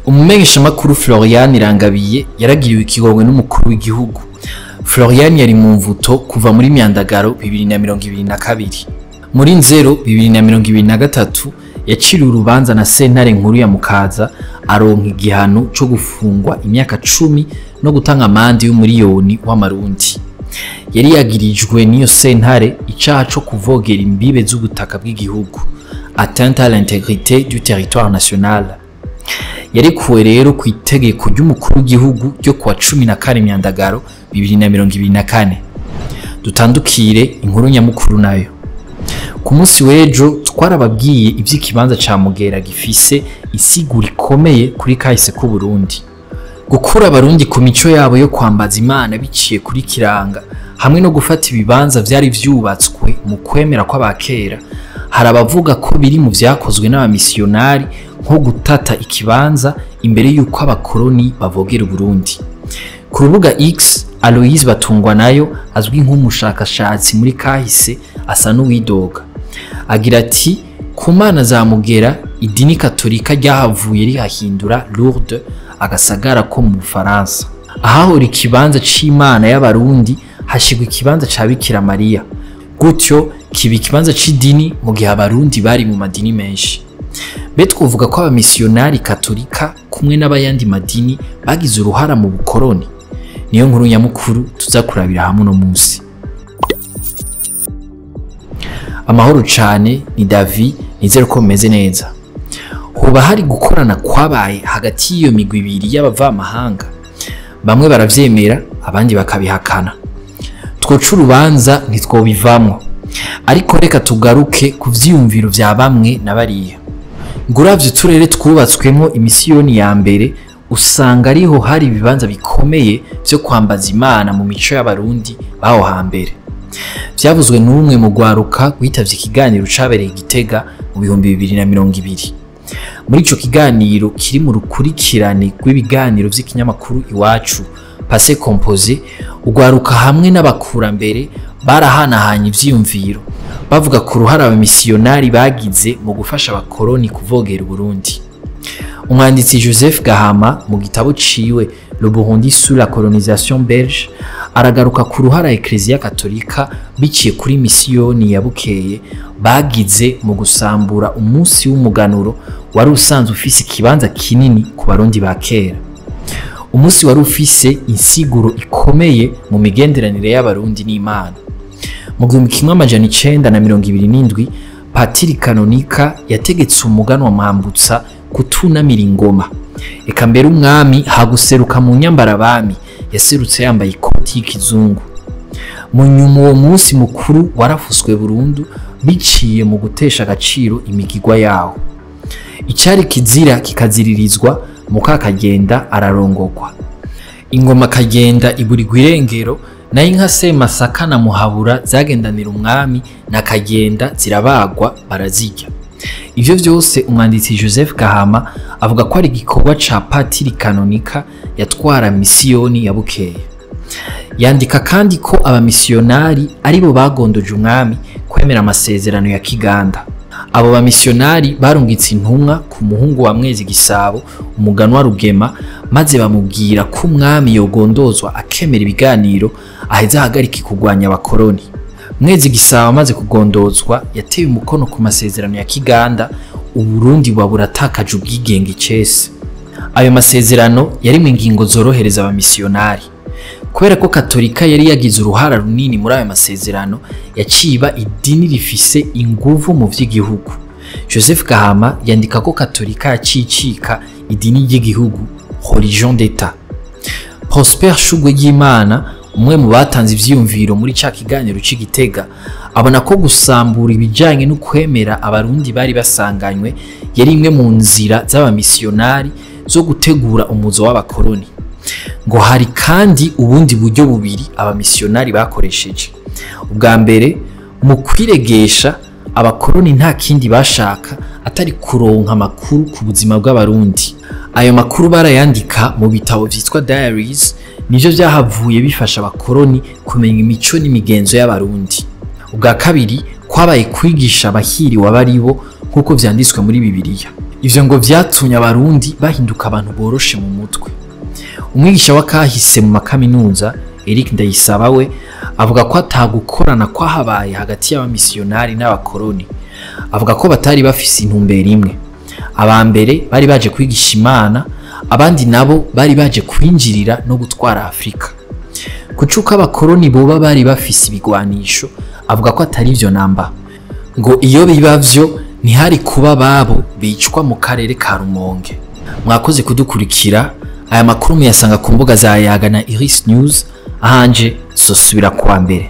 Umumenyeshamakuru Florian Irangabiye yaragiriwe ikigongwe n'umukuru w'igihugu. Florian yari mu mvuto kuva muri Myandagaro 2022. Muri Nzero 2023 yaciriwe urubanza na sentare nkuru ya Mukaza, aronka igihano co gufungwa imyaka 10 no gutanga amande y'umuriyoni w'amarundi. Yari yagirijwe n'iyo sentare icaha co kuvogera imbibe z'ubutaka bw'igihugu, atteinte à l'intégrité du territoire national. Yarekuwe rero ku itegeko ry'umukuru w'igihugu ryo kuwa 14 Myandagaro 2024. Dutandukire inkuru nyamukuru nayo. Ku munsi w'ejo twarababwiye ivy'ikibanza ca Mugera gifise insiguro ikomeye kuri kahise k'u Burundi. Gukura abarundi ku mico yabo yo kwambaza Imana biciye kuri kiranga hamwe no gufata ibibanza vyari vyubatswe mu kwemera kw'abakera, hari abavuga ko biri mu vyakozwe n'abamisiyonari nko gutata ikibanza imbere y'uko abakoroni bavogera Uburundi. Ku rubuga X, Aloise Batungwanayo azwi nk'umushakashatsi muri kahise asa n'uwidoga. Agira ati: ku mana za Mugera, idini katolika ryahavuye rihahindura Lourdes, agasagara ko mu Bufaransa. Ahahora ikibanza c'Imana y'abarundi hashigwa ikibanza ca Bikira Mariya. Gutyo kiba ikibanza c'idini mu gihe abarundi bari mu madini menshi. Mbe twovuga ko abamisiyonari katolika kumwe n'abayandi madini bagize uruhara mu bukoroni? Niyo nkuru nyamukuru tuza kurabira hamwe uno munsi. Amahoro cane, ni Davi, nizere ko mumeze neza. Hoba hari gukorana kwabaye hagati y'iyo migwi ibiri y'abavamahanga? Bamwe baravyemera, abandi bakabihakana. Twoca urubanza ntitwobivamwo. Ariko reka tugaruke ku vyiyumviro vya bamwe na bariya. Nguravye uturere twubatswemwo imisiyoni ya mbere, usanga ariho hari ibibanza bikomeye vyo kwambaza Imana mu mico y'abarundi baho hambere. Vyavuzwe n'umwe mu rwaruka rwitavye ikiganiro cabereye i Gitega mu 2020. Muri ico kiganiro kiri mu rukurikirane rw'ibiganiro vy'ikinyamakuru Iwacu Passé Composé, urwaruka hamwe n'abakurambere barahanahanye ivyiyumviro, bavuga ku ruhara abamisiyonari bagize mu gufasha abakoroni kuvogera Uburundi. Umwanditsi Joseph Gahama mu gitabo ciwe Le Burundi sous la colonisation belge aragaruka ku ruhara Ecclesia Katolika biciye kuri misiyoni ya Bukeye bagize mu gusambura umunsi w'umuganuro wari usanzwe ufise ikibanza kinini ku barundi ba kera. Umunsi wari ufise insiguro ikomeye mu migenderanire y'abarundi n'Imana. Mu 1927 Patiri Kanonika yategetse umuganwa Mwambutsa kutunamira ingoma. Eka mbere umwami haguseruka mu nyambarabami yaserutse yambaye ikoti y'ikizungu. Mu nyuma uwo munsi mukuru warafuswe burundu biciye mu gutesha agaciro imigigwa yawo. Icari kizira kikaziririzwa, Mukakagenda ararongogwa. Ingoma Kagenda iburirwa irengero, nayo inka Semasaka na Muhabura zagendanira umwami na Kagenda zirabagwa barazirya. Ivyo vyose umwanditsi Joseph Gahama avuga ko ari igikorwa ca Patiri Kanonika yatwara misiyoni ya Bukeye. Yandika kandi ko abamisiyonari aribo bagondoje umwami kwemera amasezerano ya Kiganda. Abo bamisiyonari barungitse intumwa ku muhungu wa Mwezi Gisabo, umuganwa Rugema, maze bamubwira ko umwami yogondozwa akemera ibiganiro aheza ahagarike kurwanya abakoroni. Mwezi Gisabo amaze kugondozwa yateye umukono ku masezerano ya Kiganda, Uburundi buba buratakaje ubwigenge icese. Ayo masezerano yarimwo ingingo zorohereza abamisiyonari. Kubera ko Katolika yari yagize uruhara runini muri ayo masezerano, yaciye iba idini rifise inguvu mu vy'igihugu. Joseph Gahama yandika ko Katolika yaciye icika idini ry'igihugu, religion d'État. Prosper Shugwe ry'Imana, umwe mu batanze ivyiyumviro muri ca kiganiro c'i Gitega, abona ko gusambura ibijanye no kwemera abarundi bari basanganywe yari imwe mu nzira z'abamisiyonari zo gutegura umuzo w'abakoroni. Ngo hari kandi ubundi buryo bubiri abamisiyonari bakoresheje. Ubwa mbere, mu kwiregesha abakoroni nta kindi bashaka atari kuronka amakuru ku buzima bw'abarundi. Ayo makuru barayandika mu bitabo vyitwa diaries, nivyo vyahavuye bifasha abakoroni kumenya imico n'imigenzo y'abarundi. Ubwa kabiri, kwabaye kwigisha abahiriwe abaribo nk'uko vyanditswe muri Bibiliya. Ivyo ngo vyatumye Abarundi bahinduka abantu boroshe mu mutwe. Umwigisha w'akahise mu makaminuza Eric Ndayisaba we avuga ko atagukorana kwahabaye hagati y'abamisiyonari n'abakoroni. Avuga ko batari bafise intumbero imwe. Aba mbere bari baje kwigisha Imana, abandi nabo bari baje kwinjirira no gutwara Afrika. Kucuka abakoroni boba bari bafise ibigwanisho, avuga ko atari vyo namba. Ngo iyo biba vyo ntihari kuba babo bicwa mu karere ka Rumonge. Mwakoze kudukurikira. Aya makuru muyasanga ku mbuga za Yaga na Iris News. Ahanje tuzosubira kuwa mbere.